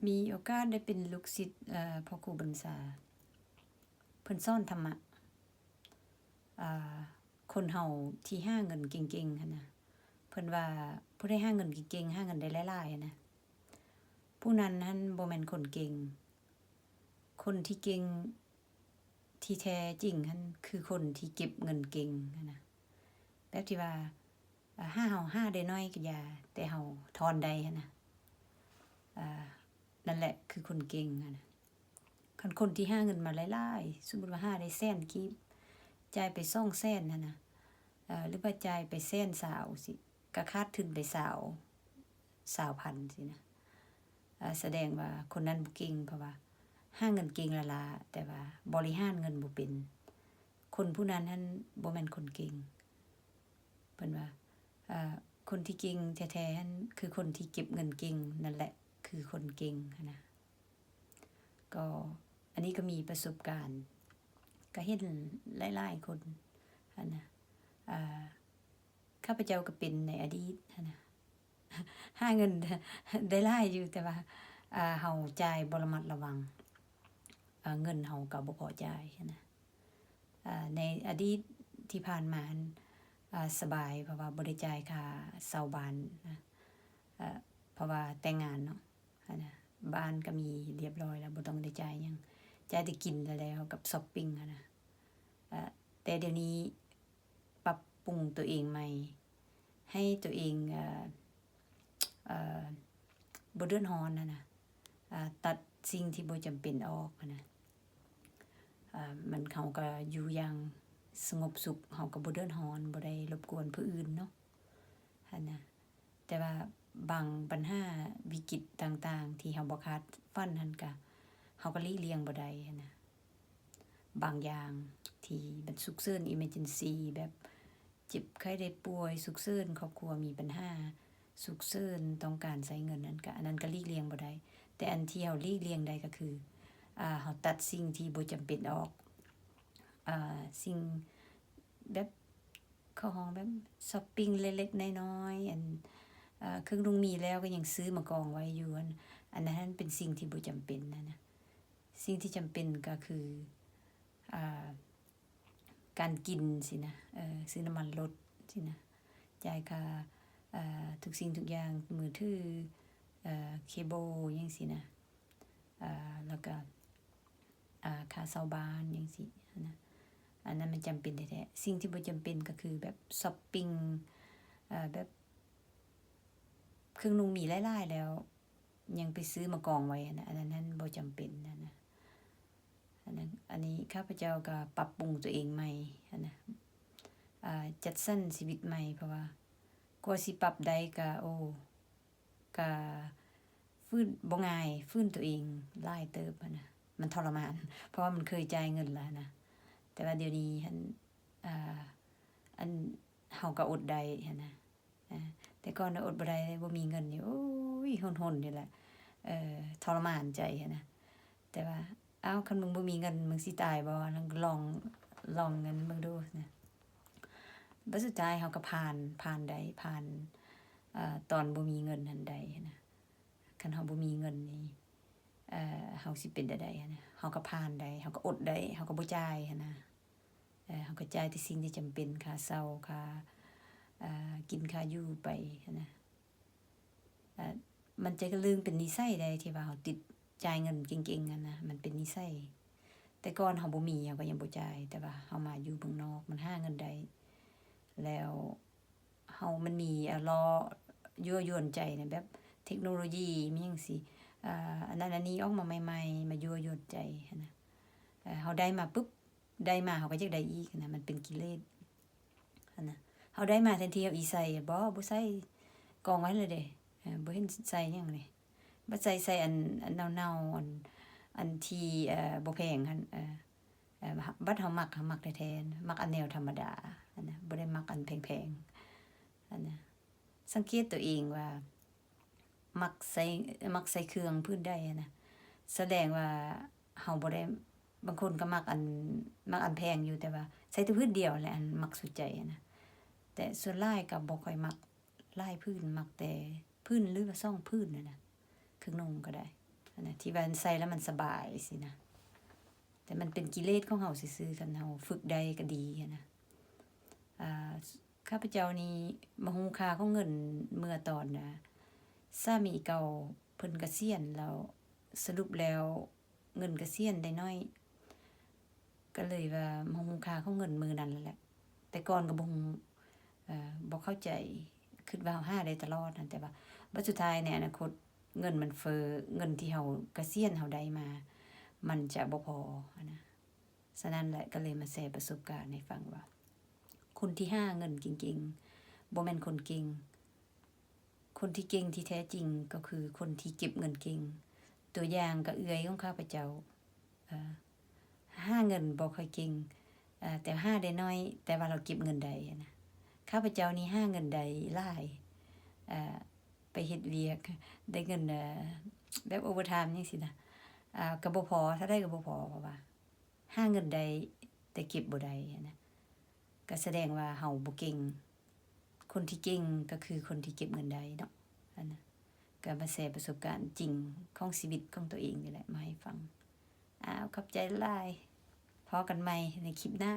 ມີໂອກາດໄດ້ເປັນລູກສິດ ເອີ ພໍ່ຄູບັນຊາ ເພິ່ນສອນທຳມະ ເອີ ຄົນເຮົາທີ່ຫາເງິນເກັ່ງໆຫັ້ນນະ ເພິ່ນວ່າຜູ້ໃດຫາເງິນເກັ່ງໆ ຫາເງິນໄດ້ຫຼາຍໆຫັ້ນນະ ຜູ້ນັ້ນຫັ້ນບໍ່ແມ່ນຄົນເກັ່ງ. ຄົນທີ່ເກັ່ງທີ່ແທ້ຈິງຫັ້ນ ຄືຄົນທີ່ເກັບເງິນເກັ່ງຫັ້ນນະ ແບບທີ່ວ່າ ເອີ ຫາເຮົາຫາໄດ້ໜ້ອຍກໍຢ່າ ແຕ່ເຮົາທອນໄດ້ຫັ້ນນະ ເອີ ນັ້ນແຫຼະຄືຄົນເກັ່ງຫັ້ນນະ. ຄັນຄົນທີ່ຫາເງິນມາຫຼາຍໆ ສົມມຸດວ່າຫາໄດ້ແສນກີບ ຈ່າຍໄປສອງແສນຫັ້ນນະ ເອີ ຫຼືວ່າຈ່າຍໄປແສນຊາວຊີ້ ກໍຂາດທຶນໄປຊາວ ຊາວພັນຊີ້ນະ ເອີ ສະແດງວ່າຄົນນັ້ນບໍ່ເກັ່ງ ເພາະວ່າຫາເງິນເກັ່ງຫຼ້າໆ ແຕ່ວ່າບໍລິຫານເງິນບໍ່ເປັນ. ຄົນຜູ້ນັ້ນຫັ້ນບໍ່ແມ່ນຄົນເກັ່ງ ເພິ່ນວ່າ ເອີ ຄົນທີ່ເກັ່ງແທ້ໆຫັ້ນ ຄືຄົນທີ່ເກັບເງິນເກັ່ງ ນັ້ນແຫຼະຄືຄົນເກັ່ງຫັ້ນນະ. ກໍອັນນີ້ກໍມີປະສົບການ ກໍເຫັນຫຼາຍໆຄົນຫັ້ນນະ ເອີ ຂ້າພະເຈົ້າກໍເປັນໃນອະດີດຫັ້ນນະ ຫາເງິນໄດ້ຫຼາຍຢູ່ ແຕ່ວ່າ ເອີ ເຮົາຈ່າຍບໍ່ລະມັດລະວັງ ເອີ ເງິນເຮົາກໍບໍ່ພໍຈ່າຍຫັ້ນນະ. ເອີ ໃນອະດີດທີ່ຜ່ານມາຫັ້ນ ເອີ ສະບາຍ ເພາະວ່າບໍ່ໄດ້ຈ່າຍຄ່າເຊົ່າບ້ານນະ ເອີ ເພາະວ່າແຕ່ງງານເນາະ ຫັ້ນນະ ບ້ານກໍມີລຽບຮ້ອຍແລ້ວ ບໍ່ຕ້ອງໄດ້ຈ່າຍຫຍັງ ຈ່າຍແຕ່ກິນແລ້ວໆ ກັບຊັອບປິງຫັ້ນນະ. ເອີ ແຕ່ດຽວນີ້ປັບປຸງຕົວເອງໃໝ່ ໃຫ້ຕົວເອງ ເອີ ເອີ ບໍ່ເດືອດຮ້ອນຫັ້ນນະ ເອີ ຕັດສິ່ງທີ່ບໍ່ຈຳເປັນອອກຫັ້ນນະ ເອີ ມັນ ເຮົາກໍຢູ່ຢ່າງສະຫງົບສຸກ ເຮົາກໍບໍ່ເດືອດຮ້ອນ ບໍ່ໄດ້ລົບກວນຜູ້ອື່ນເນາະ ຫັ້ນນະ. ແຕ່ວ່າບາງບັນຫາວິກິດຕ່າງໆ ທີ່ເຮົາບໍ່ຄາດຝັນຫັ້ນກະ ເຮົາກໍຫຼີກລ່ຽງບໍ່ໄດ້ຫັ້ນນະ. ບາງຢ່າງທີ່ມັນສຸກເສີນ emergency ແບບເຈັບໄຂ້ໄດ້ປ່ວຍສຸກເສີນ ຄອບຄົວມີບັນຫາສຸກເສີນ ຕ້ອງການໃຊ້ເງິນນັ້ນກະ ອັນນັ້ນກະຫຼີກລ່ຽງບໍ່ໄດ້. ແຕ່ອັນທີ່ເຮົາຫຼີກລ່ຽງໄດ້ກໍຄື ອາ ເຮົາຕັດສິ່ງທີ່ບໍ່ຈຳເປັນອອກ ອາ ສິ່ງແບບ ເຂົາຮ້ອງແບບຊັອບປິງເລັກໆນ້ອຍໆ ອັນ ເອີ ເຄື່ອງນຸ່ງມີແລ້ວກໍຍັງຊື້ມາກອງໄວ້ຢູ່ ອັນ ອັນນັ້ນເປັນສິ່ງທີ່ບໍ່ຈຳເປັນຫັ້ນນະ. ສິ່ງທີ່ຈຳເປັນກໍຄື ອາ ການກິນຊີ້ນະ ເອີ ຊື້ນ້ຳມັນລົດຊີ້ນະ ຈ່າຍຄ່າ ເອີ ທຸກສິ່ງທຸກຢ່າງ ມືຖື ເອີ ເຄເບິ້ນຫຍັງຊີ້ນະ ເອີ ແລ້ວກໍ ອາ ຄ່າເຊົ່າບ້ານຫຍັງຊີ້ຫັ້ນນະ ອັນນັ້ນມັນຈຳເປັນແທ້ໆ. ສິ່ງທີ່ບໍ່ຈຳເປັນກໍຄືແບບຊັອບປິງ ເອີ ແບບເຄື່ອງນຸ່ງມີຫຼາຍໆແລ້ວ ຍັງໄປຊື້ມາກອງໄວ້ຫັ້ນນະ ອັນນັ້ນຫັ້ນບໍ່ຈຳເປັນຫັ້ນນະ. ອັນນັ້ນ ອັນນີ້ຂ້າພະເຈົ້າກໍປັບປຸງຕົວເອງໃໝ່ຫັ້ນນະ ອາ ຈັດສັນຊີວິດໃໝ່ ເພາະວ່າກວ່າຊິປັບໄດ້ກໍ ໂອ້ ກະຟື້ນບໍ່ງ່າຍ ຟື້ນຕົວເອງຫຼາຍເຕີບຫັ້ນນະ ມັນທໍລະມານ ເພາະວ່າມັນເຄີຍຈ່າຍເງິນແລ້ວຫັ້ນນະ. ແຕ່ວ່າດຽວນີ້ຫັ້ນ ອາ ອັນ ເຮົາກໍອົດໄດ້ຫັ້ນນະ ອາ ແຕ່ກ່ອນນະອົດບໍ່ໄດ້ ບໍ່ມີເງິນນີ້ ໂອ້ຍ ຫົນໆນີ້ແຫຼະ ເອີ ທໍລະມານໃຈຫັ້ນນະ. ແຕ່ວ່າ ອ້າວ ຄັນມຶງບໍ່ມີເງິນ ມຶງຊິຕາຍບໍ່? ລອງ ລອງອັນເບິ່ງດູນະ. ບັດສຸດທ້າຍເຮົາກໍຜ່ານ ຜ່ານໄດ້ ຜ່ານ ເອີ ຕອນບໍ່ມີເງິນຫັ້ນໄດ້ນະ. ຄັນເຮົາບໍ່ມີເງິນນີ້ ເອີ ເຮົາຊິເປັນແນວໃດຫັ້ນນະ? ເຮົາກໍຜ່ານໄດ້ ເຮົາກໍອົດໄດ້ ເຮົາກໍບໍ່ຈ່າຍຫັ້ນນະ. ເອີ ເຮົາກໍຈ່າຍແຕ່ສິ່ງທີ່ຈຳເປັນ ຄ່າເຊົ່າ ຄ່າ ເອີ ກິນ ຄ່າຢູ່ໄປຫັ້ນນະ. ເອີ ມັນຈະເລີ່ມເປັນນິໄສໄດ້ ທີ່ວ່າເຮົາຕິດຈ່າຍເງິນເກັ່ງໆຫັ້ນນະ ມັນເປັນນິໄສ. ແຕ່ກ່ອນເຮົາບໍ່ມີ ເຮົາກໍຍັງບໍ່ຈ່າຍ ແຕ່ວ່າເຮົາມາຢູ່ເມືອງນອກ ມັນຫາເງິນໄດ້ ແລ້ວເຮົາ ມັນມີ ອາ ລໍ້ຍົວະຢວນໃຈນະ ແບບເທັກໂນໂລຢີ ມີຫຍັງຊີ້ ອາ ອັນນັ້ນອັນນີ້ອອກມາໃໝ່ໆ ມາຍົວະຢວນໃຈຫັ້ນນະ. ເອີ ເຮົາໄດ້ມາປຶບ ໄດ້ມາເຮົາກໍຢາກໄດ້ອີກນະ ມັນເປັນກິເລດຫັ້ນນະ. ເຮົາໄດ້ມາແທນທີ່ເຮົາອີໃສ່ ບໍ່ ບໍ່ໃສ່ ກອງໄວ້ແລ້ວເດ້ ເອີ ບໍ່ເຫັນໃສ່ຫຍັງເລີຍ. ບັດໃສ່ ໃສ່ອັນ ອັນເນົ່າໆ ອັນ ອັນທີ່ ເອີ ບໍ່ແພງຫັ້ນ ເອີ ເອີ ບັດເຮົາມັກ ເຮົາມັກແທ້ໆ ມັກອັນແນວທຳມະດາຫັ້ນນະ ບໍ່ໄດ້ມັກອັນແພງໆຫັ້ນນະ. ສັງເກດຕົວເອງວ່າ ມັກໃສ່ ມັກໃສ່ເຄື່ອງຜືນໃດຫັ້ນນະ ສະແດງວ່າເຮົາບໍ່ໄດ້ ບາງຄົນກໍມັກອັນ ມັກອັນແພງຢູ່ ແຕ່ວ່າໃສ່ແຕ່ຜືນດຽວແຫຼະ ອັນມັກສຸດໃຈຫັ້ນນະ. ແຕ່ສ່ວນຫຼາຍກໍບໍ່ຄ່ອຍມັກຫຼາຍຜືນ ມັກແຕ່ຜືນ ຫຼືວ່າສອງຜືນຫັ້ນນະ ເຄື່ອງນຸ່ງກໍໄດ້ ນະ ທີ່ວ່າໃສ່ແລ້ວມັນສະບາຍຊີ້ນະ. ແຕ່ມັນເປັນກິເລດຂອງເຮົາຊື່ໆ ຄັນເຮົາຝຶກໄດ້ກໍດີຫັ້ນນະ. ອ່າ ຂ້າພະເຈົ້ານີ້ມາຮູ້ຄ່າຂອງເງິນເມື່ອຕອນ ອ່າ ສາມີເກົ່າເພິ່ນກະສຽນແລ້ວ, ສະຫຼຸບແລ້ວເງິນກະສຽນໄດ້ໜ້ອຍ ກໍເລີຍວ່າມາຮູ້ຄ່າຂອງເງິນມື້ນັ້ນແຫຼະ. ແຕ່ກ່ອນກໍບໍ່ຮູ້ ເອີ ບໍ່ເຂົ້າໃຈ, ຄິດວ່າເຮົາຫາໄດ້ຕະຫຼອດຫັ້ນ, ແຕ່ວ່າບັດສຸດທ້າຍໃນອະນາຄົດເງິນມັນເຟີ້, ເງິນທີ່ເຮົາກະສຽນເຮົາໄດ້ມາ ມັນຈະບໍ່ພໍຫັ້ນນະ. ສະນັ້ນແຫຼະ ກໍເລີຍມາແຊປະສົບການໃຫ້ຟັງວ່າ ຄົນທີ່ຫາເງິນເກັ່ງໆ ບໍ່ແມ່ນຄົນເກັ່ງ. ຄົນທີ່ເກັ່ງທີ່ແທ້ຈິງກໍຄືຄົນທີ່ເກັບເງິນເກັ່ງ. ຕົວຢ່າງກໍເອື້ອຍຂອງຂ້າພະເຈົ້າ ເອີ ຫາເງິນບໍ່ຄ່ອຍເກັ່ງ ເອີ ແຕ່ຫາໄດ້ໜ້ອຍ, ແຕ່ວ່າລາວເກັບເງິນໄດ້ນະ. ຂ້າພະເຈົ້ານີ້ຫາເງິນໄດ້ຫຼາຍ ເອີ ໄປເຮັດວຽກໄດ້ເງິນ ເອີ ແບບໂອເວີທາມຈັ່ງຊີ້ນະ ເອີ ກໍບໍ່ພໍ, ເທົ່າໃດກໍບໍ່ພໍ, ເພາະວ່າຫາເງິນໄດ້ແຕ່ເກັບບໍ່ໄດ້ນະ. ກໍສະແດງວ່າເຮົາບໍ່ເກັ່ງ. ຄົນທີ່ເກັ່ງກໍຄືຄົນທີ່ເກັບເງິນໄດ້ເນາະ. ອັນນະ ກໍມາແຊປະສົບການຈິງຂອງຊີວິດຂອງຕົວເອງນີ້ແຫຼະມາໃຫ້ຟັງ. ອ້າວ ຂອບໃຈຫຼາຍ. ພໍ້ກັນໃໝ່ໃນຄລິບໜ້າ.